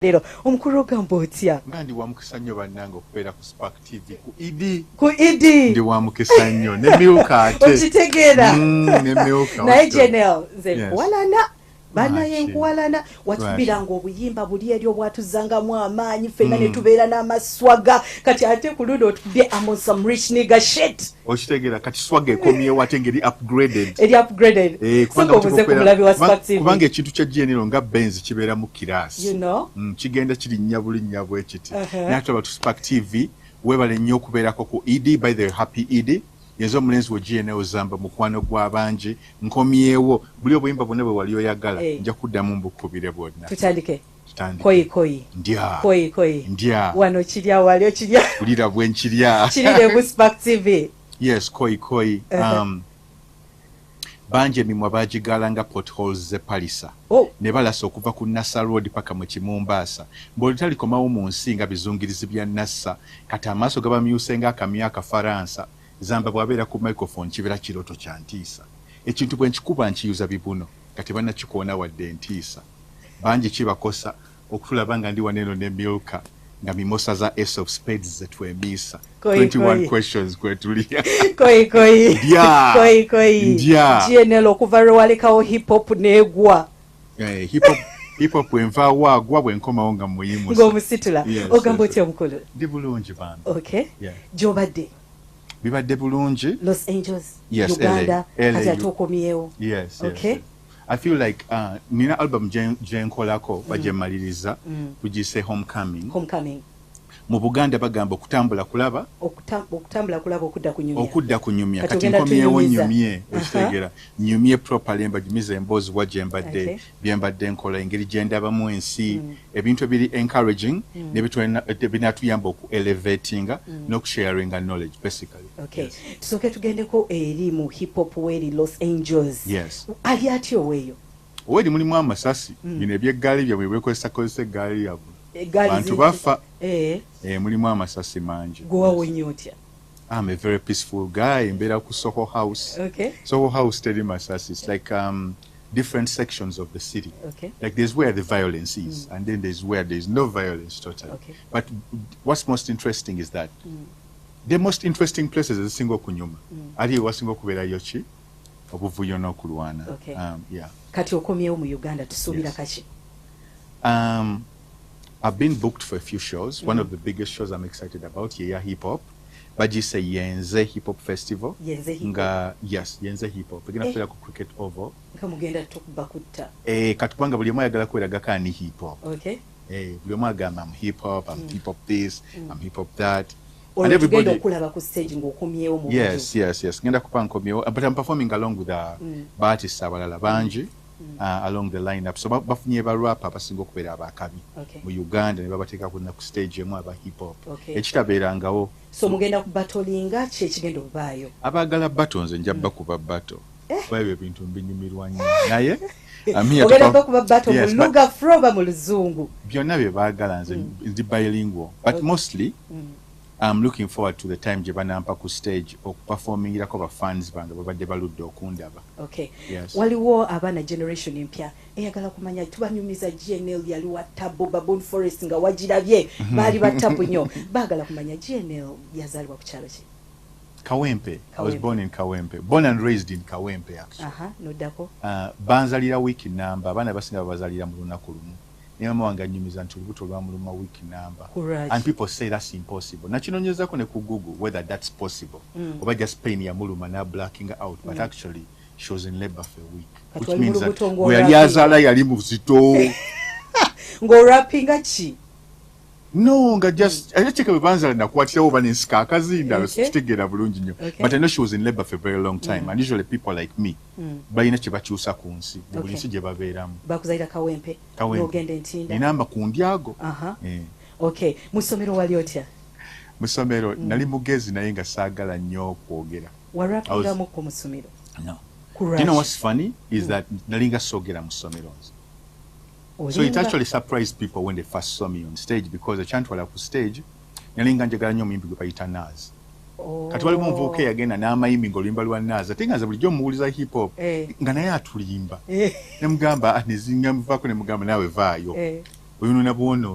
Leero omukulu ogamba otya? Nga ndi wamukisa nnyo bannange okubeera ku Spark TV ku Idi. Ku Idi. Ndi wamukisa nnyo ne Milka ate. Okitegeera. Ne Milka. Naye GNL nze nkuwalana. Banaye nkuwalana watubiranga obuyimba buli eri obwatuzangamu amaanyi ffenna ne tubeera n'amaswaga, kati ate ku luno otubye I'm on some rich nigga shit. Okitegeera, kati swaga ekomyewo ate ngeri upgraded. Eri upgraded. Kubanga Sooka obuuze ku mulabi wa Spark TV. Kubanga ekintu kya GNL nga Benz kibeera mu kiraasi. You know? Kigenda kirinnya bulinnya bwe kiti. Naye tulaba tu Spark TV, weebale nnyo okubeerako ku Idi. By the way, happy Idi. Yenze omulenzi wo GNL Zamba, mukwano gw'abangi, nkomyewo. Buli obuyimba bwonna bwe wali oyagala, nja kuddamu mbukubire bwonna. Tutandike. Tutandike. Koyi koyi. Ndya. Koyi koyi. Ndya. Wano kirya, wali okirya. Wulira bwe nkirya. Kirire ku Spark TV. Yes, koyi koyi. Bangi emimwa bagigala nga potholes z'e Palisa. Oh. Ne balasa okuva ku Nassa Road paka mu Kimumbaasa. Mbw'oli talikomawo mu nsi nga bizungirizi bya Nassa. Kati amaaso gabamyuse ng'akamyu Akafaransa. Zamba bw'abeera ku microphone kibeera kirooto kya ntiisa. Ekintu bwe nkikuba nkiyuza bibuno nga tebannakikoona wadde entiisa. Bangi kibakosa okutulaba nga ndi wano eno ne Milka nga mimosa za Ace of Spades ze twemiisa. Koyi, 21 koyi. Questions kwetuli. Koyi koyi. Ndya. Koyi koyi. Ndya. GNL, okuva lwe walekawo hip hop neegwa. Hip hop, hip hop bwenvaawo agwa, bwe nkomawo nga muyimusa. Ng'omusitula. Yes. Ogamba Yes. otya omukulu? Ndi bulungi bambi. Okay. Yeah. Gy'obadde? Bibadde bulungi. Los Angeles, Yes, Uganda, LA, kati ate okomyewo. Yes. Okay. Yes. I feel like nina album gye nkolako bagyemaliriza, tugiyise Homecoming. Homecoming. Mu Buganda bagamba okutambula kulaba. Okutambula kulaba, okudda kunyumya. Okudda kunyumya. Kati Kati ogenda nkomyewo tunyumiza. nyumye, okitegeera, nyumye properly, mbajumize emboozi wa gye mbadde, bye mbadde nkola, engeri gye ndabamu ensi, ebintu ebiri encouraging nebinatuyamba oku elevatinga n'okusharinga knowledge basically. Okay. Yes. Tusooke tugendeko eri mu hip hop weri Los Angeles. Yes. Ali atya oweeyo? Oweri mulimu amasasi. Bino ebyeggaali byabwe bekozesa eggaali lyabwe. Eggaali Bantu bafa. Mulimu amasasi mangi. Gwe wawonye otya? I'm a very peaceful guy. Mbeera ku Soho House. Soho House teri masasi. It's like different sections of the city. Like there's where the violence is, and then there's where there's no violence totally. But what's most interesting is that the most interesting places ezisinga okunyuma ali ewasinga okubeerayo ki obuvuyo n'okulwana. Yeah. Kati okomyewo mu Uganda, tusuubira kaki? I've been booked for a few shows. One of the biggest shows I'm excited about, yeya hip hop. Bagiyise Yenze Hip Hop Festival. Yenze Hip Hop. Nga yes, Yenze Hip Hop. Egenda kubeera ku Cricket Oval. Nga mugenda tukuba kutta. Kati kubanga buli omu ayagala kweragako ani hip hop. Buli omu agamba I'm hip hop, I'm hip hop this, I'm hip hop that. Olwo And tugenda everybody okulaba ku stage ng'okomyewo mu Yes. Ngenda kuba nkomyewo, but I'm performing along with ba artists abalala bangi along the lineup. So bafunye ba rapper abasinga okubeera abakabi mu Uganda ne babateeka ku stage emu aba hip hop. Ekitabeerangawo. So mugenda ku battlinga, ki ekigenda okubaayo? Abaagala battle nze nja bakuba battle. Kuba ebyo ebintu mbinyumirwa nnyo. Naye I'm here to Ogenda bakuba battle mu Yes, but Luga Fro mu Luzungu? Byonna bye baagala, nze ndi bilingual. But mostly I'm looking forward to the time gye banampa ku stage okuperformingirako ba fans bange babadde baludde okundaba. Yes. Waliwo abaana generation empya eyagala kumanya, tubanyumiza GNL yali wa tabu, Baboon Forest nga wagirabye, baali ba tabu nnyo. Baagala kumanya GNL yazaalibwa ku kyalo ki? Kawempe. I was Kawempe. born in Kawempe. Born and raised in Kawempe actually. Aha, noddako. Banzalira wiiki namba, abaana abasinga babazalira mu lunaku lumu. Naye mama wange annyumiza nti olubuto lwamuluma wiiki namba. Kulwaki? And people say that's impossible. Nakinoonyezaako ne ku Google whether that's possible. Oba just pain yamuluma na blacking out. But actually she was in labor for a week. Kati Which wali mu means that lubuto bwe yali ng'orapinga. azaala yali muzito. Ng'orapinga ki? No, nga just era kyeka bwe banzaala nakwatirawo oba nensika akazindaalo, sikitegeera bulungi nnyo. But I know she was in labor for a very long time, and usually people like me balina kye bakyusa ku nsi mu buli nsi gye babeeramu. Bakuzalira Kawempe? Kawempe. N'ogenda Entinda? Ninamba ku ndyago. Okay. Mu ssomero wali otya? Mu ssomero nali mugezi naye nga saagala nnyo kwogera. Warapingamuko mu ssomero? No. Kulwaki? Do you know what's funny is that nalinga soogera mu ssomero nze. So it actually surprised people when they first saw me on stage, because ekyantwala ku stage nalinga njagala nnyo omuyimbi gwe bayita Nas. Kati waliwo omuvubuka eyagenda n'amayimbi ng'oluyimba lwa Nas, ate nga nze bulijjo muwuliza hip hop, nga naye atulimba. Ne mugamba, ah, nezinga muvaako, ne mugamba naawe vaayo. Oyonoona bwonoonyi.